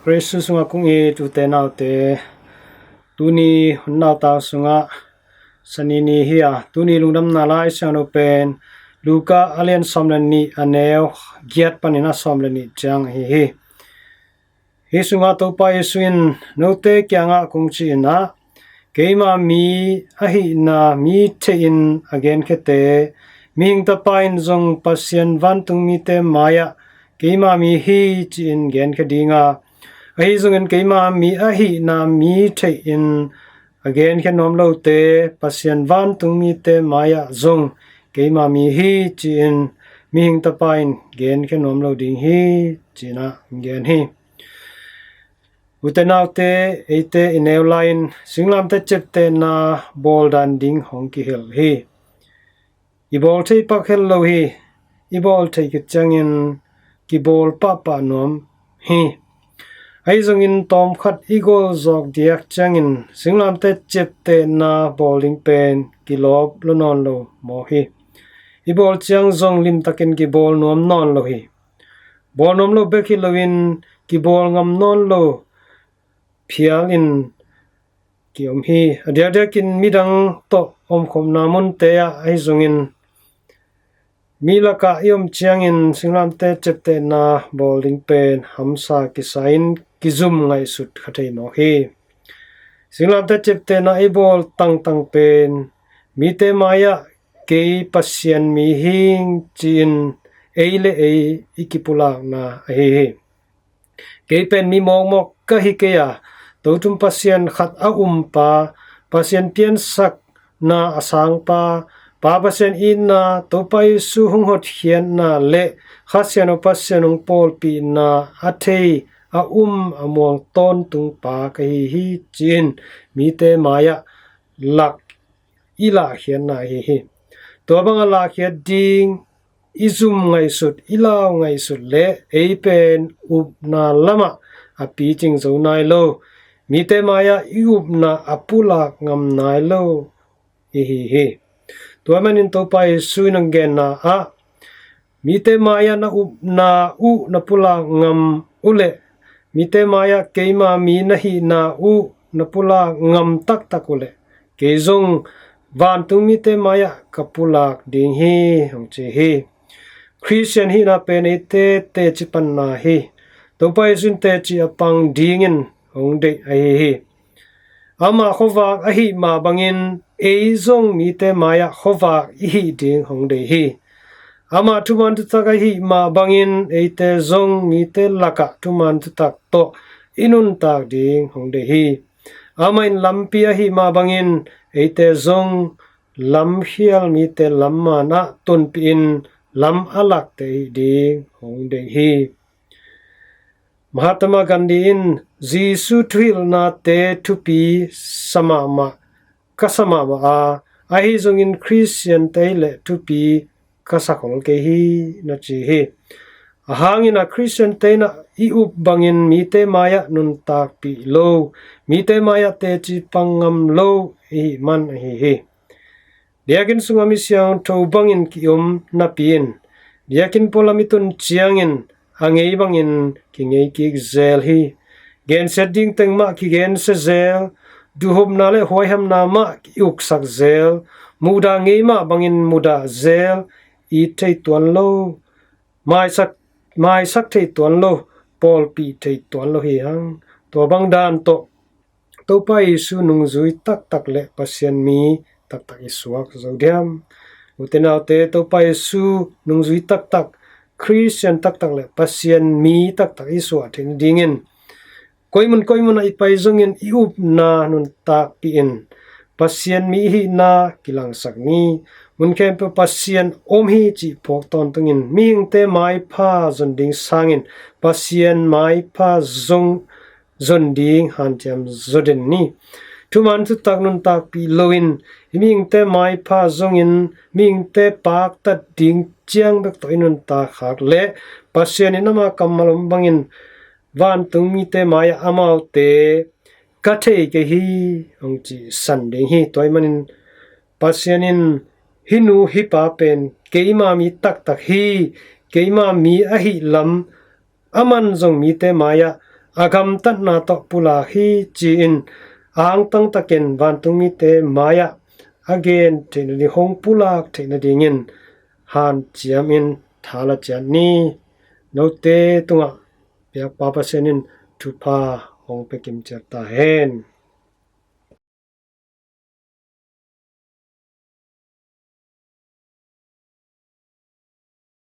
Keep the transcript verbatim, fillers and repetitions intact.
Khrist sungah kong it ute naute, tuni hun nautang sungah Sani ni hi a, tuni lungdamna Lai Siangtho pen Luka a lian sawm le nih, a neu giat panin a sawm le nih ciang ahi hi. Hi sungah Topa Jesu in note kiangah kong ci-in ah, keima mi ahihna mi theihin a genkhete, mihing tapa in zong Pasian vantung mite mai-ah keima mi hi ci-in genkhia ding a, ahi zongin keima mi ahihna mi theihin a genkhia nuam lote Pasian vantung mite mai-ah zong keima mi hi ci-in mihing tapa in genkhia nuam lo ding hi, ci-in ah gen hi. Ute naute, eite i neu lai-in singlamteh ciaptehna bawl dan ding hong kihel hi. I bawl thei pak hel lo hi. I bawl thei khit ciangin kibawl pahpah nuam hi. Ahi zongin tawmkhat i gol zawk diak ciangin singlamteh ciaptehna bawl ding pen kilawp lo nawn lo mawk hi. I bawl ciang zong limtakin kibawl nuam nawn lo hi. Bawl nuam lo bek hi loin kibawl ngam nawn lo phial in ki-om hi. A diakdiakin midang tawh omkhopna munte ah ahi zongin mi lakah i om ciangin singlamteh ciaptehna bawl ding pen hamsa kisa-in kizum ngaihsut kha thei mawk hi. Singlamteh ciaptehna i bawl tangtang pen mite mai-ah kei Pasian mi hing ci-in ei le ei i kipulakna ahi hi. Kei pen mi mawkmawk ka hi kei a, tothum Pasian khat a um pa, Pasian piansakna a sang pa, Pa Pasian itna, Topa Jesu hong hotkhiatna le Kha Siangtho Pasian hong pawlpihna a thei, a um, a muang tawntung pa ka hi hi ci-in mite mai-ah lak i lahkhiatna ahi hi. Tua banga lahkhiat ding i zum ngaihsut, i lau ngaihsut le ei pen upna lamah a picing zo nai lo, mite mai-ah i upna a pulak ngam nai lo i hi hi. Tua manin Topa Jesu in a genna ah, mite mai-ah na upna uh na pulak ngam uh leh mite mai-ah keima mi na hihna uh na pulak ngam taktak uh leh kei zong vantung mite mai-ah ka pulak ding hi, hong ci hi. Khristian hihna pen eite teci panna hi. Topa Jesu in teci a pang dingin hong deih ahi hi. Amah khuavak ahih mah bangin ei zong mite mai-ah khuavak i hih ding hong deih hi. Amah thuman thutak ahih mah bangin eite zong mite lakah thuman thutak tawh i nuntak ding hong deih hi. Amah in lampi ahih mah bangin eite zong lamkhial mite lam manah tonpih in lam a lakte i hih ding hong deih hi. Mahatma Gandhi in Jesu thuhilhnate thupi sa mahmah, ka sa mahmah a, ahi zongin Khristiante le thupi ka sa khol kei hi, na ci hi. A hangin a Khristiante in ah i up bangin mite mai-ah nuntakpih lo, mite mai-ah teci pang ngam lo i hih man ahi hi. Biakinn sungah mi siangtho bangin ki-om napi in biakinn pualam i tun ciangin a ngei bangin kingei kik zel hi. Gensiat ding teng mah kigensia zel, duhhupna le huaihamna mah ki-uksak zel, muhdah ngei mah bangin mudah zel, it thei tuan lo, maisak, maisak thei tuan lo, pawlpih thei tuan lo hi hang. Tua bang dan tawh Topa Jesu nungzui taktak le Pasian mi taktak i suak zo diam? Ute naute, Topa Jesu nungzui taktak, Khristian taktak le Pasian mi taktak i suah theih nadingin koimun koimun ah i pai zongin i upna nuntakpih in Pasian mi i hihna kilangsak ni. Mun khempeuh Pasian om hi cih phawk tawntungin mihingte maipha zon ding sangin Pasian maipha zong zon ding hanciam zaw den ni. Thuman thutak nuntakpih loin i mihingte maipha zongin mihingte paktat ding ciang bek tawh i nuntak khak leh Pasian in ama kammal om bangin vantung mite mai-ah amaute ka thei kei hi hong ci san ding hi. Tua ahih manin Pasian in hih nu hih pa pen keima mi taktak hi, keima mi ahih lam aman zong mite mai-ah a gamtatna tawh pulak hi ci-in angtang takin vantung mite mai-ah a gen theih nading, hong pulak theih nadingin hanciamin tha la ciat ni. Note tungah biakpa Pasian in thupha hong pia kimciat ta hen.